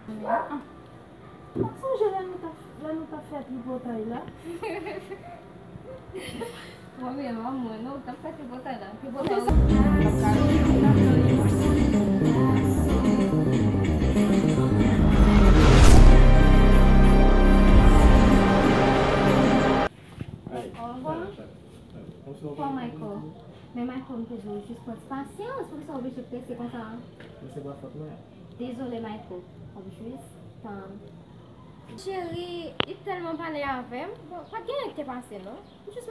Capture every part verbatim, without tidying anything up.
Ah, ah. M ap sonje lè nou t ap, lè nou t ap fè tripotay la. Premyèman, mwen, non, t ap fè tripotay la. Tripotay. Au revoir. Bon, Michael. Men Michael, m te di w jis pran ti pasyans, poukisa w oblije prese konsa? Men se pa fòt mwen. Dezole, Michael. Kòm jis tan. Cheri, li tèlman pale avè m. Bon, pa t gen anyen ki te pase, non. M jis.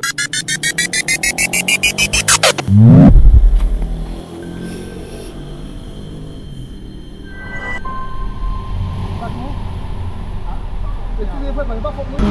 Eskize, frè, men pa fòt mwen.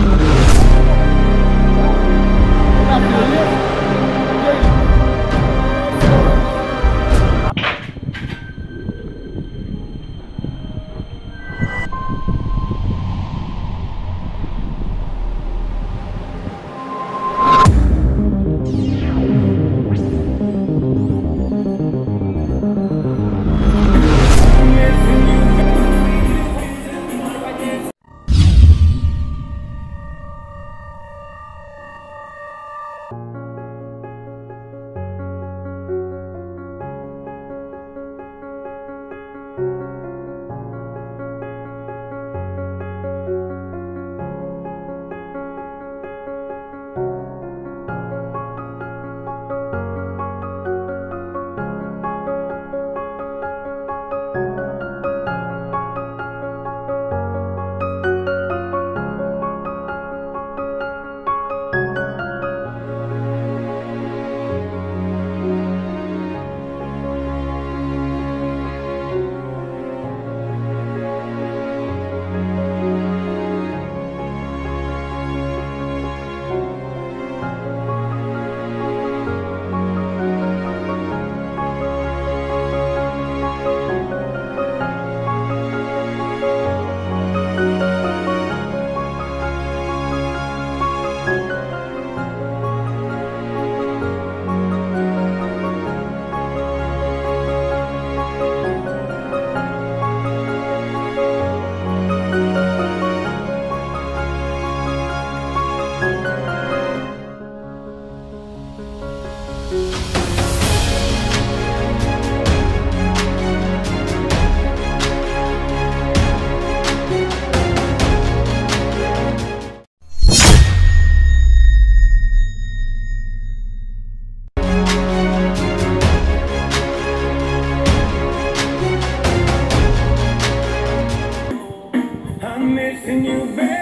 I'm missing you, baby.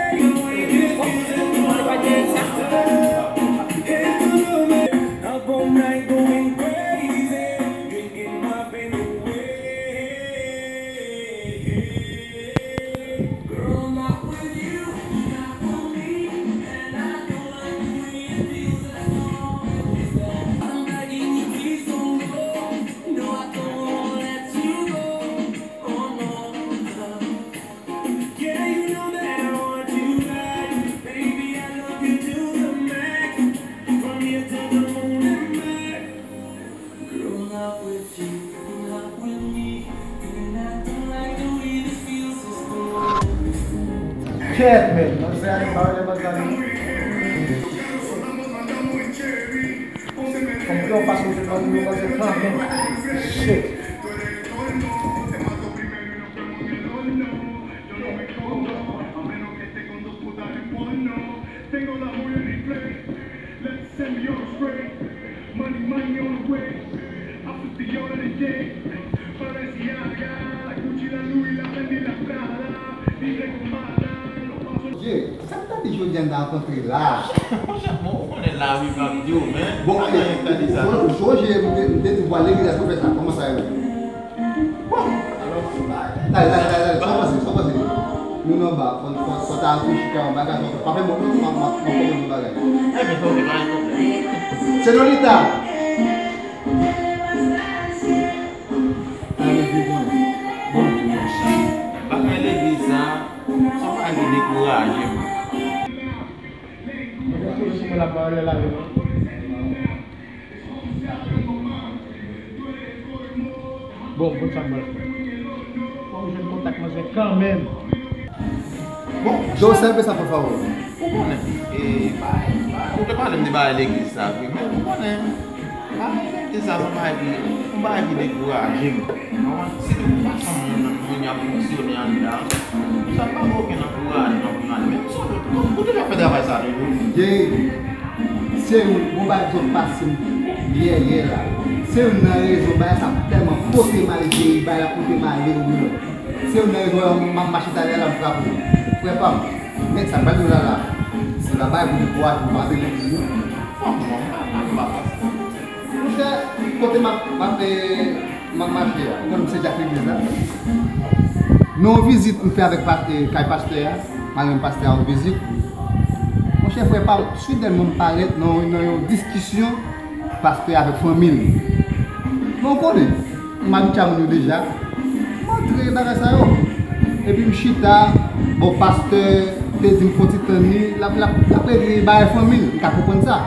Up all night going crazy, drinking my pain away. Girl, not with you, not for me, and I don't like the way it feels at all. I'm begging you, please don't go. No, I don't wanna let you go. Oh no, love. Yeah, you know that I want you back. Baby, I love you to the max. From here to the moon and back. Girl, not with you, not with me. And I don't like the way this feels, so stay. Kèt, men, manzè ale pa wè lè manzè ale. Fòk gen yon fason pou jwenn manzè, manzè kanmenm. Shit. Ye, sa k ta di jodi a n ta rankontre la? Monchè, bon, ou konnen lavi pa m di w, men. Bon, pa gen anyen k ta di sa, non. Sonje, m te, m te di w pral legliz la, se pou fè sa. Kòman sa ye menm? Bon, alò, bon bagay. Talè, talè, talè, talè. Sa w panse, sa w panse? Nou nan ba, fò, fò, fò ta reflechi kè yon bagay, fò, pa fè mwen, mwen, mwen, mwen, mwen, mwen bagay. Ebyen, fò w te bay konplè. Senyorita! Bagay legliz sa, se yon bagay ki dekouraje m. Bon, bon, sa m pral fè. Fò m jwenn kontak mwen. Men kanmenm. Bon, Joseph, sa, por favor. Ou konnen, e, bay, bay, ou te pale m de bagay legliz sa vre, men ou konnen, bagay legliz sa se yon bagay ki, yon bagay ki dekouraje m. Ou konprann? Si tout fason moun, moun y ap fonksyone anndan, sa pa gen okenn ankourajman pou m ale. Men m sonje, ou, ou te ka fè travay sa toujou. Jay, se yon bon bagay ki sot pase m yè, yè la. Se youn nan rezon bagay sa tèlman pote m ale, Jay, bagay la pote m ale, wi. Se youn nan rezon m ap mache talè la, m frape w. Frè pa m, nèg sa pral yo la la. Se pa bagay pou dekouraje w, pa rele pou ou. Franchman, m pa, m pa, m pa panse. Monchè, kote m ap, m ap, eh, m ap mache a, ou konn m se Dyak legliz la. Nan yon vizit m fè avèk pa-, eh, kay pastè a, m al rann pastè a yon vizit. Monchè, frè pa m, soudènman m parèt nan, nan yon diskisyon pastè avèk fanmi l. Men w konnen, m abitye a moun yo deja. M antre bagay sa yo. Epi m chita, bon, pastè te di m fè yon ti tann li, l ap, l ap, l ap regle bagay fanmi l, m ka konprann sa.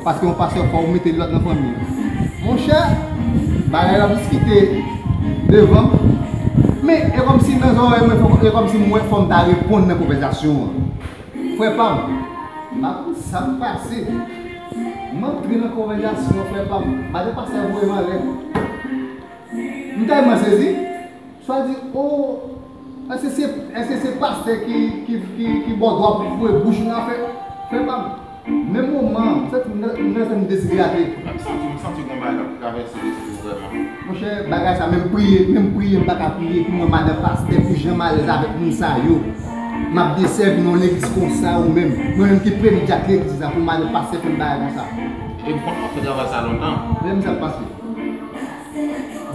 Paske yon pastè fò ou mete lòd nan fanmi an. Monchè, bagay la diskite devan m. Men e kòmsi nan zòrèy mwen, e kòmsi m wè fò m ta reponn nan konvèsasyon an. Frè pa m, m pa konn sa k pase. M antre nan konvèsasyon, frè pa m. Madan pastè voye m anlè. M tèlman sezi. Swa di, o, èske se, èske se pastè ki, ki, ki, ki ba w dwa pou w voye bouch ou nan afè, frè pa m? Menm moman an, m santi m nan, m nan sèm dezidrate. M santi, m santi gen bagay k ap travèse lespri w vrèman. Monchè, bagay sa, menm priye, menm priye, m pa ka priye pou mwen, madan pastè, pou jan m alèz avèk moun sa yo. M ap desèvi nan yon legliz konsa ou menm. Mwen menm ki premye dyak legliz la, pou madan pastè fè m bagay konsa. E m konn w ap fè travay sa lontan. Menm sa k pase.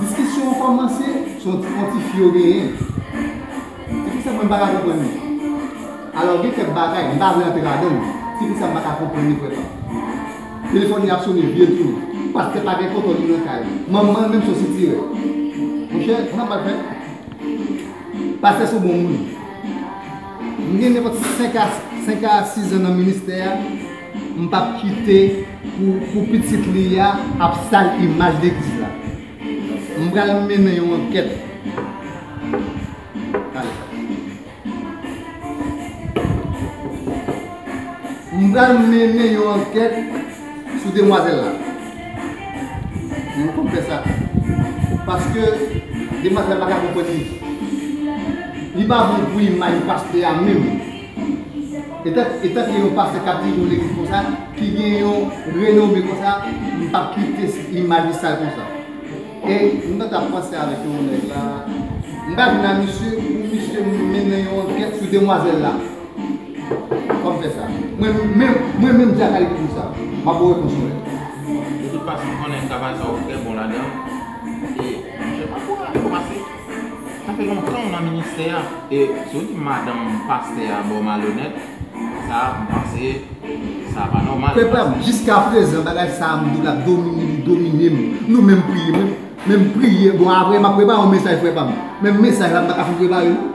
Diskisyon an kòmanse, se yon ti, yon ti fi yo genyen. Ti fi sa mwen pa ka konprann li. Alò, gen kèk bagay, m pa vle antre ladan l. Ti fi sa m pa ka konprann li, frè pa m. Telefòn li ap sone, vire tounen. Pastè pa gen kontwòl li nan kay. Manman l menm se yon sitirè. Monchè, sa m pral fè? Pastè se yon bon moun. M gen nenpòt senk a, senk a sis zan nan ministè a, m p ap kite pou, pou pitit li a ap sal imaj legliz la. M pral mennen yon ankèt. Tande sa. M pral mennen yon ankèt sou demwazèl la. Mwen konn fè sa. Paske demwazèl la pa ka konprann li. Li pa bon pou imaj pastè a menm. Etan, etan ke yon pastè k ap dirije yon legliz konsa, ki gen yon renome konsa, m p ap kite imaj li sal konsa. E m t ap panse avèk yon nèg la. M pa vin a misye pou misye mennen yon ankèt sou demwazèl la. Kòman fè sa? Mwen menm, mwen menm di a kalite pou sa. M ap ba w repons mwen. De tout fason, m konnen travay sa w trè bon ladan. E, monchè, pa kouraje w pase. Sa fè lontan w nan ministè a. E, si w di madanm pastè a ba w malonèt, sa, m panse, sa pa nòmal. Frè pa m, jiskaprezan, bagay sa a, m di w la domine, li domine m. Nou menm priye, menm, menm priye. Bon, apre, m ap prepare yon mesaj, frè pa m. Menm mesaj la, m pa ka fin prepare, non.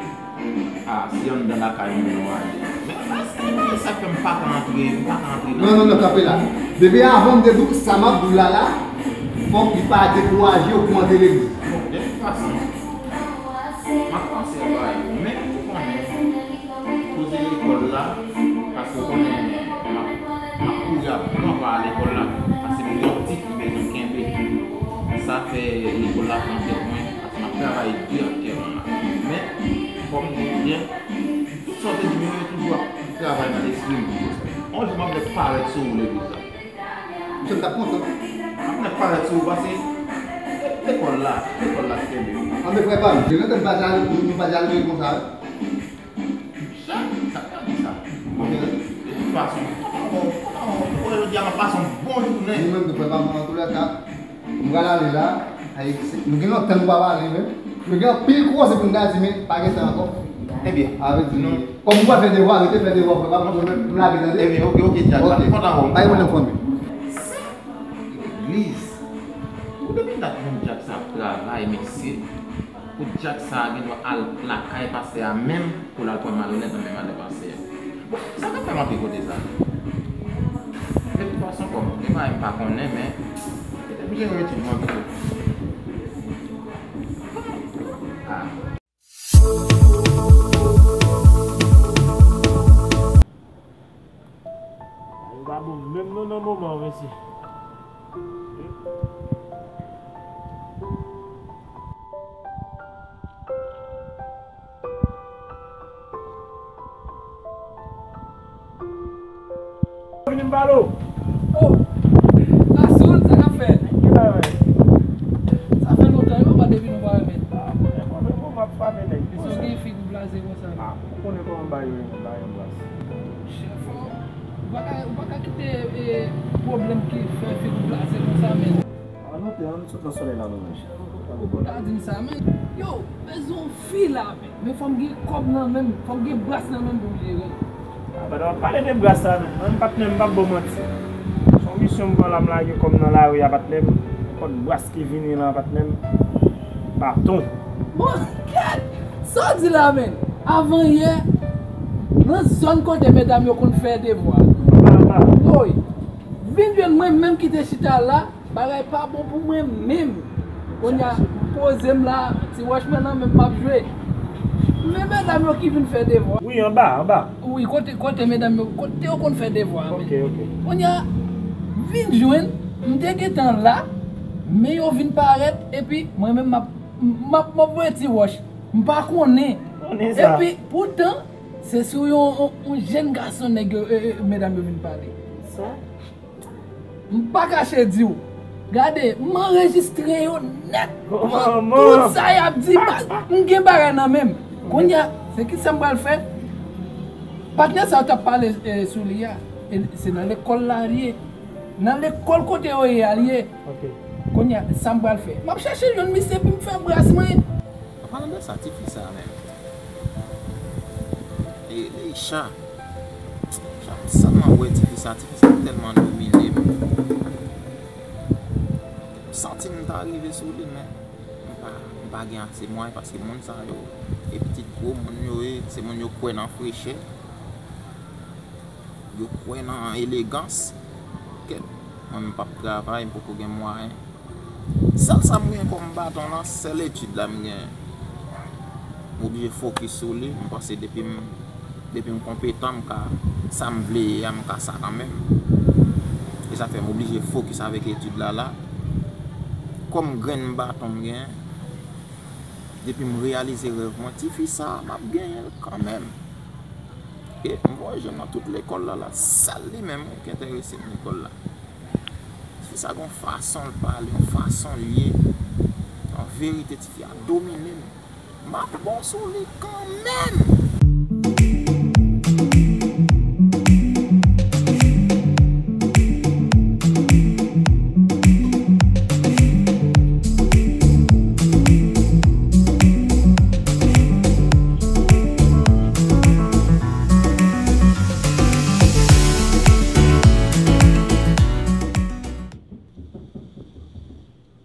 A, si anndan lakay moun nan w ale. Men, men, se bagay sa k fè m pa ka antre, m pa ka antre nan. Non, non, non, kanpe la. Depi avan m te di w, sa m ap di w la la, fòk li pa dekouraje w pou w antre legliz. Bon, de tout fason, m ap panse a bagay yo, men ou konnen, koze lekòl la, paske ou konnen, m ap, m ap kouri ap pran pa a lekòl la, paske m gen yon tit m bezwen kenbe. Sa fè lekòl la pran tèt mwen. M ap travay di ak kè m la. Men, kòm m di w byen, tout sa w te di m yo, yo toujou ap travay nan lespri m. Yon jou, m ap nèk parèt sou ou legliz la. Misye, m t ap kontan. M ap nèk parèt sou ou, paske lekòl la, lekòl la ki kenbe m. Anben, frè pa m, gen lontan nou pa dyaloge, nou pa dyaloge konsa, wi. Sa, sa, sa, sa. Bon, de tout fason, kontan, kontan, kontan, jodi a m ap pase yon bon jounen. Li menm tou, frè pa m, antoulèka, m pral ale la. Ay, se, nou gen lontan nou pa pale, men. Nou gen anpil koze pou n ta di, men pa gen tan ankò. Ebyen, avèk di nou, kòm ou pral fè devwa, rete fè devwa, frè pa m, mwen menm, m lage, tande? Ebyen, oke, oke, Dyak, m kontan wè w. Pa gen pwoblèm, fanmi. Legliz. Ou depi dat moun Dyak sa ap travay, mesye. Pou dyak sa a gen dwa al lakay pastè a menm pou l al pran malonèt nan men madan pastè a. Bon, sa k ap fè m antre kote sa? De tout fason, kòm gen bagay m pa konnen, men petèt m jere etid mwen pito. Ah. Balo. Oh, Asoul, sa k ap fèt? Ki bagay? Sa fè lontan wi papa depi nou pa wè men. Ah, mwen, mwen, mwen, m ap fame nèg. Sa w gen figi blaze konsa? Ah, ou konnen kòman bagay yo ye, men bagay yo blaze. Chèf, ou pa ka, ou pa ka kite, eh, pwoblèm ki fè figi blaze konsa men. An nou te, an nou sot nan solèy la, non, men. Ou ta di m sa, men. Yo, bezwen yon fi la, men. Men fò m gen kòb nan men m, fò m gen bras nan men m pou m jere l. Ah, pandan w ap pale de bras la, men. Mwen, patnè m, m p ap ba w manti. Se yon misyon m pran la, m lage kò m nan lari a, patnè m. Nenpòt bras ki vini la, patnè m. Baton. Bon, kèt! Sa w di la, men? Avan yè, nan zòn kote medam yo konn fè devwa. Woy! Vin jwenn mwen menm ki te chita la, bagay pa bon pou mwen menm. Kounye a, m poze m la, ti wòch mwen nan men m, m ap jwe. Men medam yo ki vin fè devwa. Wi, anba, anba. Wi, kote, kote medam yo, kote yo konn fè devwa, men. Ok, ok. Kounye a, vin jwenn, m te gentan la, men yo vin parèt, epi mwen menm m ap, m ap, m ap voye ti wòch. M pa konnen. Konnen sa. Epi, poutan, se sou yon, yon, yon jèn gason nèg yo, e, e, medam yo vin pale. Sa? M pa kache di w. Gade, m anrejistre yo nèt. Manman! Tout sa y ap di, baz, m gen bagay nan men m. Kounye a, se ki sa m pral fè? Patnè sa yo t ap pale, eh, sou li a, e se nan lekòl la li ye. Nan lekòl kote yo ye a li ye. Ok. Kounye a, sa m pral fè? M ap chache jwenn misye pou m fè bras mwen. An palan de sa, tifi sa menm. E, Leisha. Chak sa m wè tifi sa, tifi sa tèlman domine m. M santi m ta rive sou li, men m pa, m pa gen ase mwayen paske moun sa yo, e pitit gwo moun yo ye, se moun yo kwè nan frechè, yo kwè nan elegans. Kèt, mwen m p ap travay, m poko gen mwayen. Sèl sa m gen kòm baton lan, sèl etid la m gen. M oblije fokis sou li. M panse depi m, depi m konpetan, m ka, sa m vle ye a, m ka sa kanmenm. E sa fè m oblije fokis avèk etid la la. Kòm grenn baton m gen, depi m reyalize rèv mwen, tifi sa, m ap genyen l kanmenm. E m voye jwenn nan tout lekòl la la, sèl li menm ki enterese m lekòl la. Tifi sa gon fason l pale, yon fason l ye. An verite, tifi a domine m. M ap bon sou li kanmenm.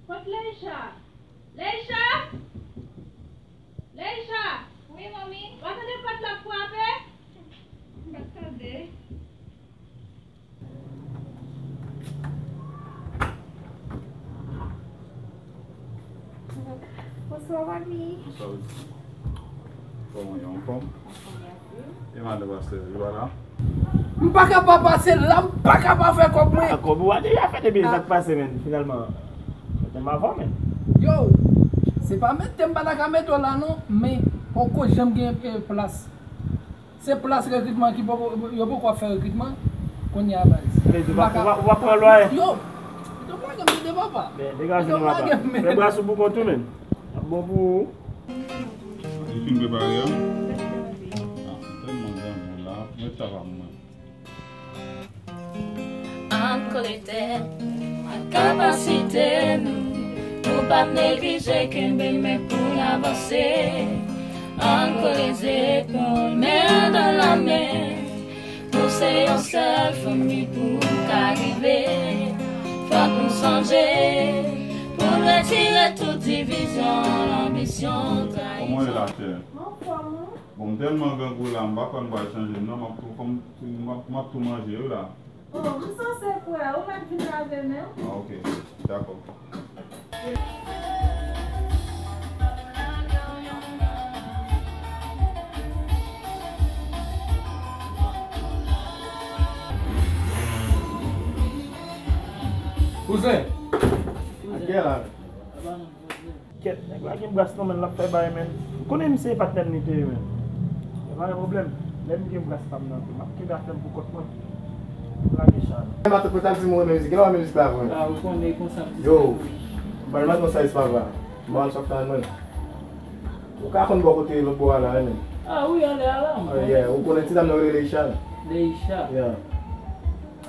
Kot Leisha? Leisha! Leisha! Wi, manmi? W pa tande pòt la ap frape? M pa tande. Bonswa, manmi. Bonswa, pitit. Kòman w ye, anfòm? Anfòm, mèsi. E madan pastè, li pa la? M pa ka pa pase la, m pa ka pa fè kòb mwen. A, kòb ou a deja fèt, ebyen sa k pase, men, finalman. Mete m avan, men. Yo, se pa mete m pa ta ka mete w la, non, men poko janm gen, eh, plas. Se plas rekritman ki poko, yo poko ap fè rekritman kounye a, baz. Vle di, ou pa, ou pa, ou pa pran lwa, eh? Yo, yo lage m tande, papa. Men, degaje nou, papa. Fè bras ou pou kont ou, men. Ap bon pou ou. Li fin prepare a? Ah, m tèlman zanmi w la. Mwen sa pa mwen. Ann kole tèt nou ak kapasite nou, nou p ap neglije kenbe men pou n avanse. Ann kole zepòl, men dan la men, nou se yon sèl fanmi pou n ka rive. Fòk nou sonje pou n retire tout divizyon, lanbisyon, trayizon. Kòman w ye la, chè? Anfòm, wi. Bon, m tèlman grangou la, m pa kwè m pral chanje m non, m ap tou, m ap, m ap tou manje wi la. Oh, m sanse kwè, ou mèt vin lave men w. Ah, ok. Dakò. Kouzen! Ak kè la? Kèt, nèg la gen bras nan men l, l ap fè bagay, men. Ou konnen misye e patnè m li te ye, men. E pa gen pwoblèm. Lè m gen bras pa m nan tou, m ap kenbe afè m pou kont mwen. Matant mwen t ap di m ou renmen mizik. Gen lè w renmen mizik la vre. Ah, ou konnen konsa m di. Yo, sa. Ban m matant sa, se pa vre. M pa konn sa k ta mwen. Ou ka konn bò kote lòt bò a la, wi, men. Ah, wi, anlè a la, m konnen. Yeah, ou konnen ti dam nan rele Leisha. Leisha. Yeah.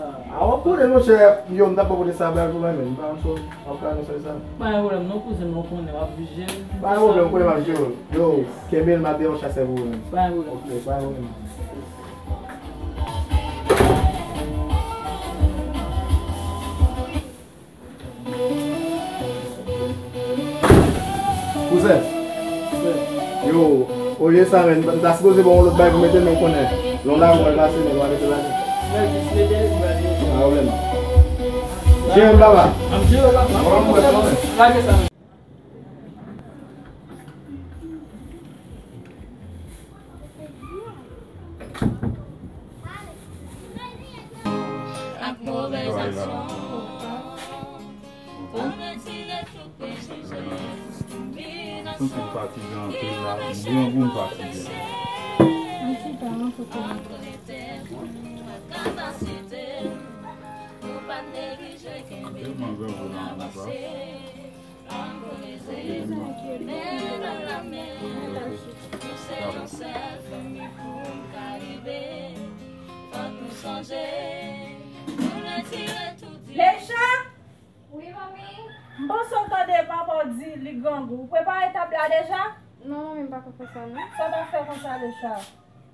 Ah. Ah, w ap konnen, monchè, yo, m t ap bò kote sa, bal pou mwen, men. M pa konn si w ap ka nan sa, sa. Pa gen pwoblèm, non, kouzen, men w konnen, w ap jije. Pa gen pwoblèm, ou konnen m ap jije. Yo, kenbe l, m ap deyon chasè pou ou, men. Pa gen pwoblèm. Ok, pa gen pwoblèm. Kouzen. Yo, olye sa, men, m ta sipoze ba w yon lòt bagay pou mete, men w konnen. Lè w lage, w al pase, men w al mete lage. Pa pwoblèm. Jere m, papa. Lage sa. Ak movèz aksyon. Pou retire tout prejije, konbinasyon. Santi m fatige anpil la, m grangou, m fatige. An chita, an kote. An kalite, kapasite, pou pa neglije kenbe men pou n avanse. Ann koze, men nan lanmen. Nou se yon sèl fanmi pou n ka rive. Fòk nou sonje, pou n retire tout di- Leisha! Wi, manmi? M panse w tande papa w di li grangou. Ou prepare tab la deja? Non, manmi, m pa ka fè sa, non. Sa w t ap fè konsa, Leisha?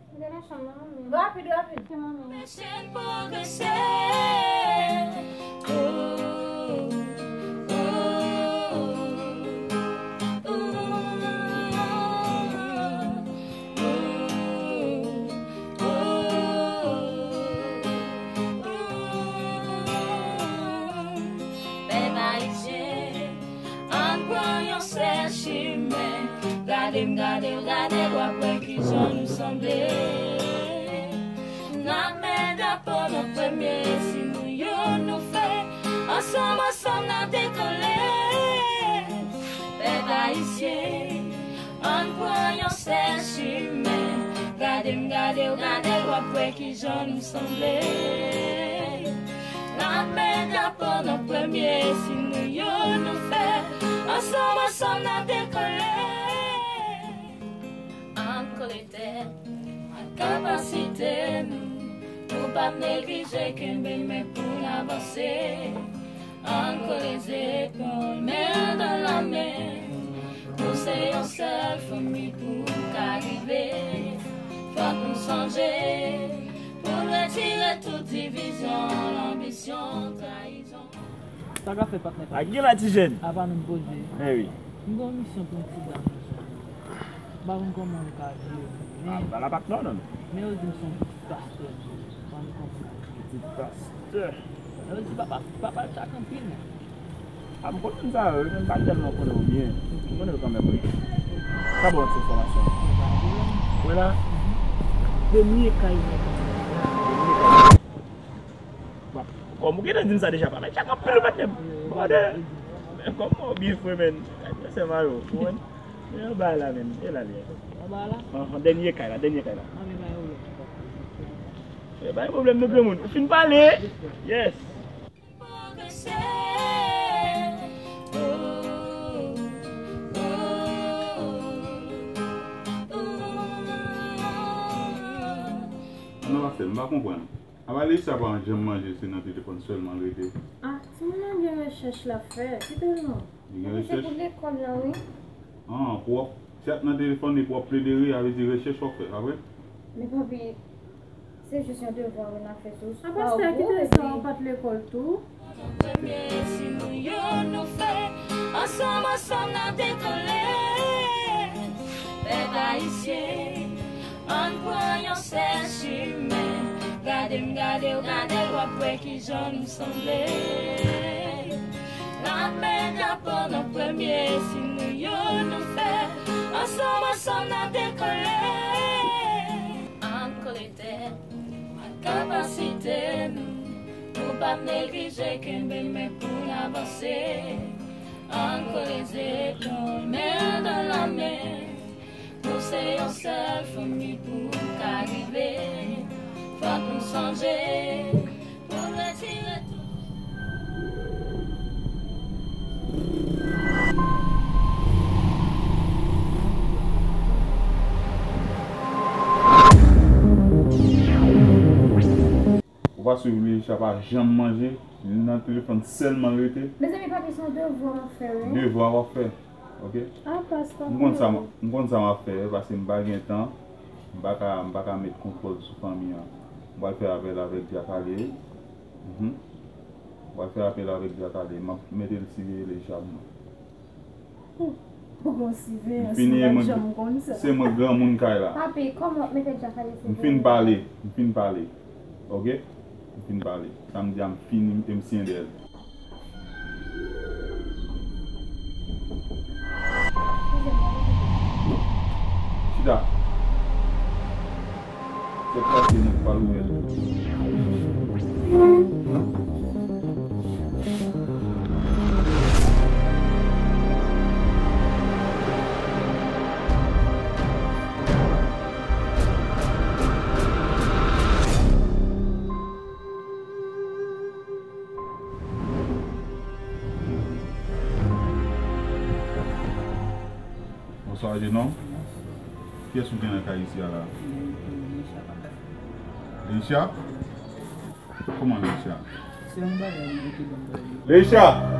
Mwen te nan chanm nan, manmi. Rapid, rapid. Ok, manmi. Anpeche n pwogrese. Oh, oh, oh, oh, oh, oh. Pèp ayisyen, ann pran yon sèl chimen. Gade m, gade w, gade l, w ap wè kijan nou sanble. N ap met drapo nou premye, si nou youn nou fè. Ansanm, ansanm, n ap dekole. Pèp ayisyen, ann pran yon sèl chimen. Gade m, gade w, gade l, w ap wè kijan nou sanble. N ap met drapo nou premye, si nou youn nou fè. Ansanm, ansanm, n ap dekole. Ann kole tèt ak kapasite nou, pou pa neglije kenbe men pou n avanse. Ann kole zepòl, men nan lanmen. Nou se yon sèl fanmi pou n ka rive. Fòk nou sonje, pou n retire tout divizyon, lanbisyon, trayizon. Sa k ap fèt, patnè? A gen la, ti jèn? Apa nou poze. Eh wi. M gen yon misyon pou yon ti dam. M pa konn kòman m ka jere li, men. Ah, pa la patnè, non. Men yo di m se yon pitit pastè. M pa konn kòman. Pitit pastè. Yo di papa, papa l tchak anpil, men. Ah, m konn moun sa yo, wi, men m pa tèlman konnen yo byen. M konnen yo kanmenm, wi. Sa bon, ti enfòmasyon. Wè la, dènye kay mwen. Bon, kòm ou gentan di m sa deja, papa, tchak anpil ou pa t menm. Brother, men kòman w byen fre, men. Sè Mayo, ou konprann? Men yon bagay la, men. E la l ye. Yon bagay la? Anhan, dènye kay la, dènye kay la. An, men pa yon lòt. E pa yon pwoblèm non, granmoun. Ou fin pale? Yes. Nan pastè, m pa konprann. Apa Leisha pa janm manje, se nan telefòn sèlman l rete. Ah, timoun nan gen rechèch l ap fè. Kite l non. Li gen rechèch? Se pou lekòl la, wi. Ah, pou w ap chat nan telefòn epi w ap plede ri, a vle di rechèch w ap fè, pa vre? Men papi, se jis yon devwa wi n ap fè sou. Ah, pastè, kite sa, ou pa t lekòl tou. Premye, si nou youn nou fè, ansanm, ansanm n ap dekole. Pèp ayisyen, ann pran yon sèl chimen. Gade m, gade w, gade l, w ap wè kijan nou sanble. N ap met drapo nou premye, si nou youn nou fè, ansanm, ansanm n ap dekole. Ann kole tèt ak kapasite nou, pou pa neglije kenbe men pou n avanse. Ann kole zepòl, men nan lanmen. Nou se yon sèl fanmi pou n ka rive. Fòk nou sonje, pou Pa swiv li, sa pa janm manje, li nan telefòn sèlman l rete. Mezanmi, papi, se yon devwa m ap fè, wi. Devwa w ap fè, oke? Ah, pastè. M konn sa m, m konn sa m ap fè, paske m pa gen tan, m pa ka, m pa ka met kontwòl sou fanmi an. M pral fè apèl avèk Dyak Ale. Mhm. M pral fè apèl avèk Dyak Ale, m ap mete l siveye Lecha pou mwen. Ou gon siveyans, m pa t janm konn sa. Se mwen granmoun kay la. Papi, kòman w ap mete Dyak Ale siveye? M fin pale, m fin pale. Oke? M fin pale. Sa m di a, m fini, e m siyen dèyè l. Chita. Sèt pase nou pral ouvè l. Bonswa, jeune homme. Kiyès ou gen nan kay isi a la? Leisha? Kòman Leisha? Se yon bagay mwen ki ban bagay. Leisha!